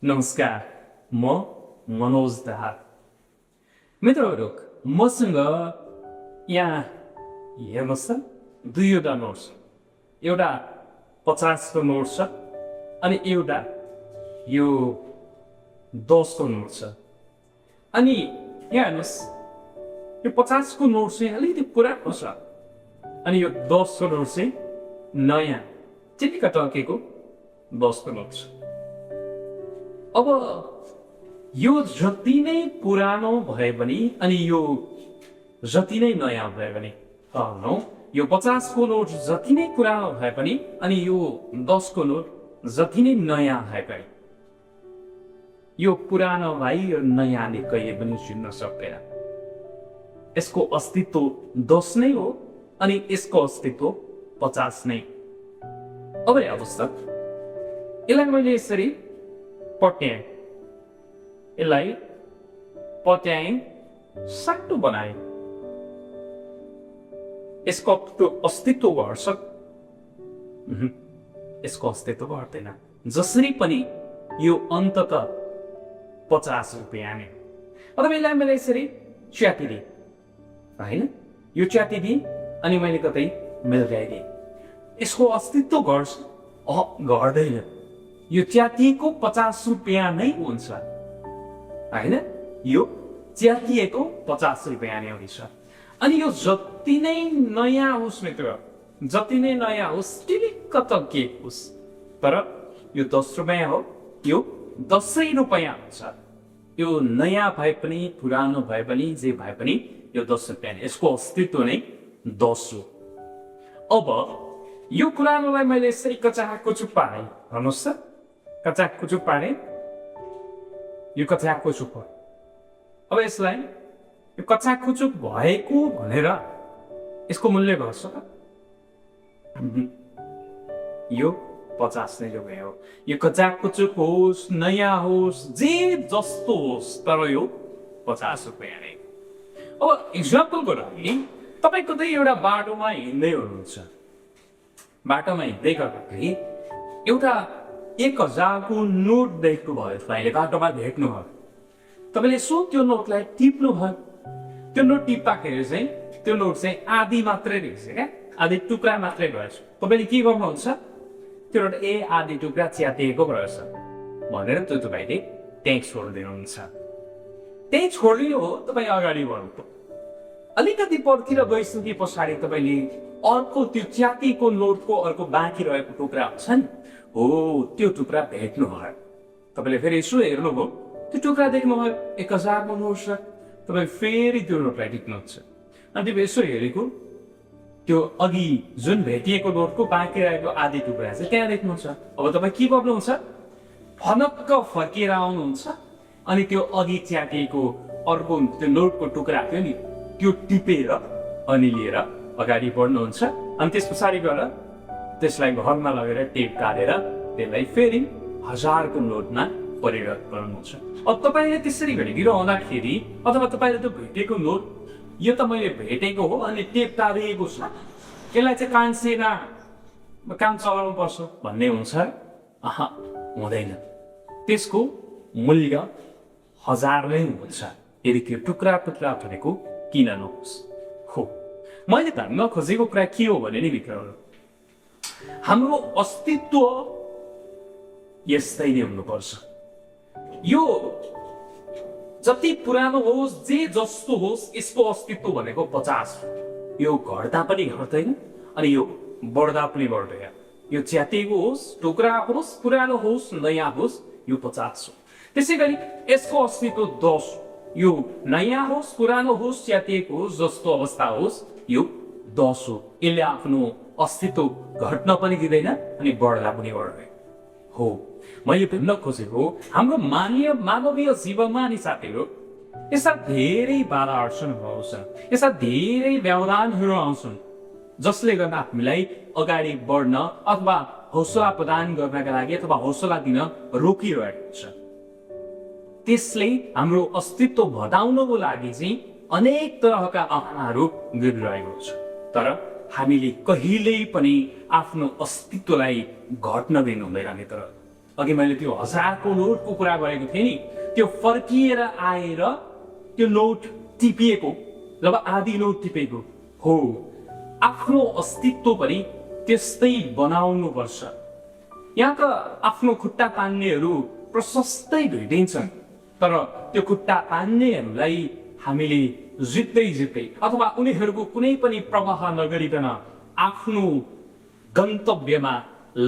नमस्कार, म मनोज दाहाल। मित्रहरू, मसँग यहाँ हेर्नुहोस् त, दुईवटा नोट छ। एउटा 50 को नोट छ अनि एउटा यो 10 को नोट छ। अनि यहाँ हेर्नुहोस्, यो 50 को नोट चाहिँ अलिकति पुरानो छ अनि यो 10 को नोट चाहिँ नयाँ चिटिक्क टर्केको 10 को नोट छ। अब यो जति नै पुरानो भए पनि अनि यो जति नै नयाँ भए पनि यो 50 को नोट जति नै पुरानो भए पनि अनि यो 10 को नोट जति नै नयाँ भए पनि यो पुरानोलाई यो नयाँले कहिले पनि चिन्न सक्दैन। यसको अस्तित्व 10 नै हो अनि यसको अस्तित्व 50 नै। अब हेर्नुहोस् त, यसलाई मैले यसरी पट्याएँ, यसलाई पट्याएँ, साटो बनाएँ। यसको अस्तित्व घट्छ? यसको अस्तित्व घट्दैन। जसरी पनि यो अन्ततः 50 रुपियाँ नै। अथवा यसलाई मैले यसरी च्यातिदिएँ, होइन? यो च्यातिदिएँ अनि मैले कतै मिल्काइदिएँ। यसको अस्तित्व घट्छ? घट्दैन। यो च्यातिएको 50 रुपियाँ नै हुन्छ, होइन? यो च्यातिएको 50 रुपियाँ नै हुन्छ। अनि यो जति नै नयाँ होस् मित्र, जति नै नयाँ होस्, टिलिक्क त के होस्, तर यो 10 रुपियाँ हो, यो 10 रुपियाँ हुन्छ। यो नयाँ भए पनि पुरानो भए पनि जे भए पनि यो 10 रुपियाँ, यसको अस्तित्व नै 10 हो। अब यो पुरानोलाई मैले यसरी कचाकुचुक पारेँ, भन्नुहोस् त, कचाकुचुक पारेँ, यो कचाकुचुक हो। अब यसलाई यो कचाकुचुक भएको भनेर यसको मूल्य घट्छ त? यो 50 नै रुपियाँ हो। यो कचाकुचुक होस्, नयाँ होस्, जे जस्तो होस्, तर यो 50 रुपियाँ नै। अब इक्जाम्पलको लागि तपाईँ कतै एउटा बाटोमा हिँड्दै हुनुहुन्छ, बाटोमा हिँड्दै गर्दाखेरि एउटा 1000 को नोट देख्नु भयो, तपाईँले बाटोमा भेट्नु भयो। तपाईँले यसो त्यो नोटलाई टिप्नु भयो। त्यो नोट टिप्दाखेरि चाहिँ त्यो नोट चाहिँ आधी मात्रै रहेछ क्या, आधी टुक्रा मात्रै रहेछ। तपाईँले के गर्नुहुन्छ? त्यो नोट आधी टुक्रा च्यातिएको रहेछ भनेर त्यो तपाईँले त्यहीँ छोडिदिनुहुन्छ। त्यहीँ छोडिदिनु हो, तपाईँ अगाडि बढ्नु। अलिकति पर्खिर गइसके पछाडि तपाईँले अर्को त्यो च्यातिएको नोटको अर्को बाँकी रहेको टुक्रा हुन्छ नि, हो त्यो टुक्रा भेट्नु भयो। तपाईँले फेरि यसो हेर्नुभयो, त्यो टुक्रा देख्नुभयो, 1000 को नोट छ। तपाईँ फेरि त्यो नोटलाई टिप्नुहुन्छ अनि त्यो यसो हेरेको त्यो अघि जुन भेटिएको नोटको बाँकी रहेको आधी टुक्रा चाहिँ त्यहाँ देख्नुहुन्छ। अब तपाईँ के गर्नुहुन्छ? फनक्क फर्किएर आउनुहुन्छ अनि त्यो अघि च्यातिएको अर्को त्यो नोटको टुक्रा थियो नि, त्यो टिपेर अनि लिएर अगाडि बढ्नुहुन्छ। अनि त्यस पछाडि गएर त्यसलाई घरमा लगेर टेप काटेर त्यसलाई फेरि 1000 को नोटमा परिणत गर्नुहुन्छ। अब तपाईँले त्यसरी भेटिरहँदाखेरि अथवा तपाईँले त्यो भेटेको नोट यो त मैले भेटेको हो अनि टेप टारिएको छ, यसलाई चाहिँ कान्छेर काम चलाउनु पर्छ भन्ने हुन्छ? हुँदैन। त्यसको मूल्य 1000 नै हुन्छ, यदि त्यो टुक्रा टुक्रा भनेको किन नहोस्। हो, मैले भन्न खोजेको कुरा के हो भने नि मित्रहरू, हाम्रो अस्तित्व यस्तै नै हुनुपर्छ। यो जति पुरानो होस्, जे जस्तो होस्, यसको अस्तित्व भनेको 50 हो। यो घट्दा पनि घट्दैन अनि यो बढ्दा पनि बढ्दैन। यो च्यातिएको होस्, टुक्रा होस्, पुरानो होस्, नयाँ होस्, यो 50 हो। त्यसै गरी यसको अस्तित्व 10 हो। यो नयाँ होस्, पुरानो होस्, च्यातिएको होस्, जस्तो अवस्था होस्, यो 10 हो। यसले आफ्नो अस्तित्व घट्न पनि दिँदैन अनि बढ्दा पनि बढ्दैन। हो, मैले भन्न खोजेको हाम्रो मानवीय जीवनमा नि साथीहरू यस्ता धेरै बाधा अडचनहरू आउँछन्, यस्ता धेरै व्यवधानहरू आउँछन् जसले गर्दा हामीलाई अगाडि बढ्न अथवा हौसला प्रदान गर्नका लागि अथवा हौसला दिन रोकिरहेको छ। त्यसले हाम्रो अस्तित्व घटाउनको लागि चाहिँ अनेक तरहका आह्वानहरू गरिरहेको छ। तर हामीले कहिल्यै पनि आफ्नो अस्तित्वलाई घट्न दिनु हुँदैन मित्र। अघि मैले त्यो 1000को नोटको कुरा गरेको थिएँ नि, त्यो फर्किएर आएर त्यो नोट टिपिएको, जब आधी नोट टिपेको हो, आफ्नो अस्तित्व पनि त्यस्तै बनाउनुपर्छ। यहाँ त आफ्नो खुट्टा तान्नेहरू प्रशस्तै भेटिन्छन्, तर त्यो खुट्टा तान्नेहरूलाई हामीले जित्दै अथवा उनीहरूको कुनै पनि प्रवाह नगरिकन आफ्नो गन्तव्यमा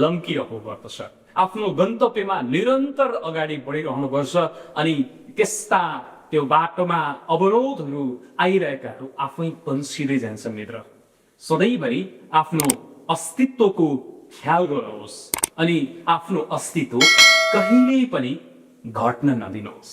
लम्किरहेको पर्दछ, आफ्नो गन्तव्यमा निरन्तर अगाडि बढिरहनुपर्छ। अनि त्यस्ता त्यो बाटोमा अवरोधहरू आइरहेकाहरू आफै पन्सिँदै जान्छ। मित्र, सधैँभरि आफ्नो अस्तित्वको ख्याल गर्नुहोस् अनि आफ्नो अस्तित्व कहिल्यै पनि घट्न नदिनुहोस्।